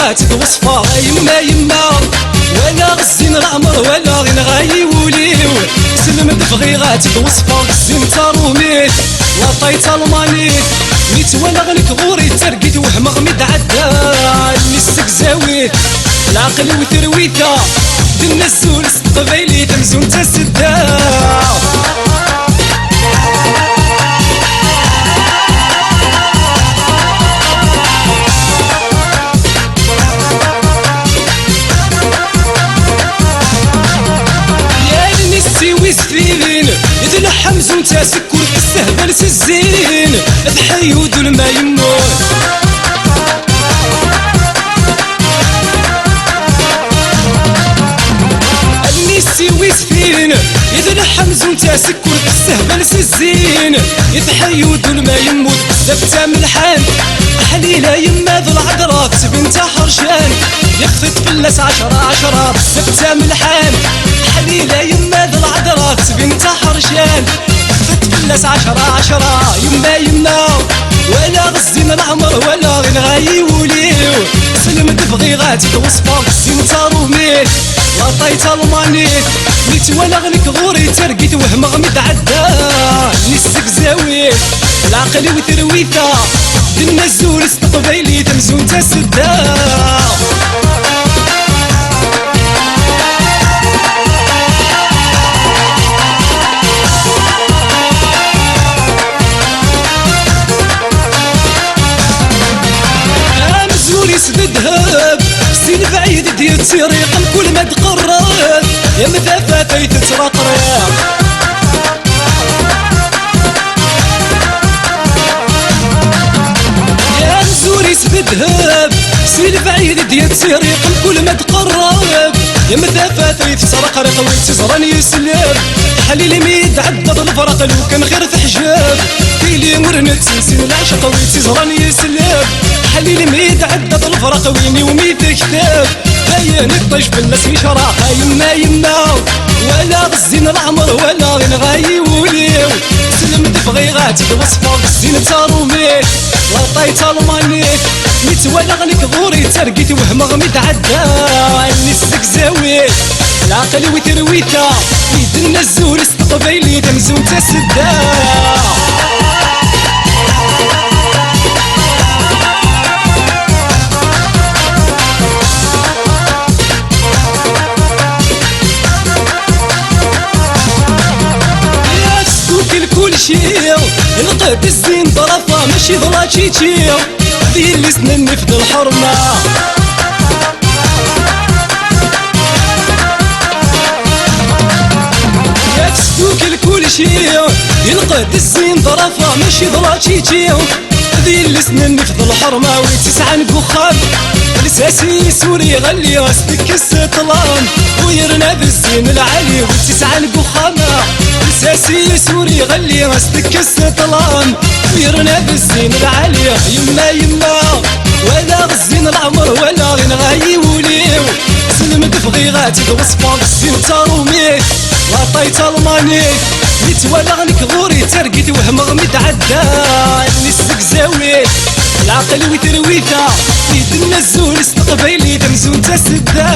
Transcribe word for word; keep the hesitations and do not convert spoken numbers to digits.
Ad tt-id-weṣfeɣ a yemma, yemma, walaɣ zzin leɛmer, walaɣ inɣa-yi wul-iw. Slem-d, bɣiɣ ad tt-id-weṣfeɣ, zzin d tarumit, laṭay d talmanit. Mi tt-walaɣ nekk ɣur-i d targit, wehmeɣ mi d-ɛedda, allen-is zegzawit, leɛqel-iw terwit-a, d-nna azul s teqbaylit amzun d tasedda. Yal mi s-tiwi zfilin, d leḥḥam zun tasekkurt tessehbal s zzin, tḥeyyu-d ul ma yemmut. Allen-is tiwi zfilin, d leḥḥam zun tasekkurt tessehbal s zzin, tḥeyyu-d ul ma yemmut. Bezzaf d tamelḥant, aḥlil a yemma d lɛedra, tettbin d taḥercant, yexfet fell-as ɛecra ɛecra. Bezzaf d tamelḥant, aḥlil a yemma d lɛedra, tettbin d taḥercant, yexfet fell-as ɛecra ɛecra. Yemma, yemma, walaɣ zzin leɛmer, walaɣ inɣa-yi wul-iw. Slem-d, bɣiɣ ad tt-id-weṣfeɣ, zzin d tarumit, laṭay d talmanit. Mi tt-walaɣ nekk ɣur-i d targit, wehmeɣ mi d-ɛedda, allen-is zegzawit, leɛqel-iw terwit-a, d-nna azul s teqbaylit amzun d tasedda. Amzur-is d ddheb, si lebɛid i d-yettiriq, mkul ma d-qerreb, am tafat ay tettraqriq. Amzur-is d ddheb, si lebɛid i d-yettiriq, mkul ma d-qerreb, am tafat ay tettraqriq. Wi tt-iẓran yesleb, ḥlil mi d-ɛeddaḍ lefraq, lukan xir teḥjeb, tili ur nettensin leɛceq. Wi tt-iẓran yesleb, ḥlil mi d-ɛeddaḍ lefraq, win iwumi tekteb, dayen iṭṭij fell-as yecraq. A yemma, yemma, walaɣ zzin leɛmer, walaɣ inɣa-yi wul-iw. Slem-d, bɣiɣ ad tt-id-weṣfeɣ, zzin d tarumit, laṭay d talmanit. Mi tt-walaɣ nekk ɣur-i d targit, wehmeɣ mi d-ɛedda, allen-is zegzawit, leɛqel-iw terwit-a, i d-nna azul s teqbaylit amzun d tasedda. Yak tesdukel kulci, lqed zzin ḍrafa, mačči d la tchitchi, d yelli-s n nnif d lḥerma. Yak tesdukel kulci, lqed zzin ḍrafa, mačči d la tchitchi, d yelli-s n nnif d lḥerma. Wi tt-isɛan deg uxxam, lsas-is ur iɣelli, as-tekkes ṭṭlam, u yerna d zzin lɛali. Wi tt-isɛan deg uxxam, lsas-is ur iɣelli, as-tekkes ṭṭlam, u yerna d zzin lɛali. Yemma, yemma, walaɣ zzin leɛmer, walaɣ inɣa-yi wul-iw. Slem-d, bɣiɣ ad tt-id-weṣfeɣ, zzin d tarumit, laṭay d talmanit. Mi tt-walaɣ nekk ɣur-i d targit, wehmeɣ mi d-ɛedda, allen-is zegzawit, leɛqel-iw terwit-a, i d-nna azul s teqbaylit amzun d tasedda.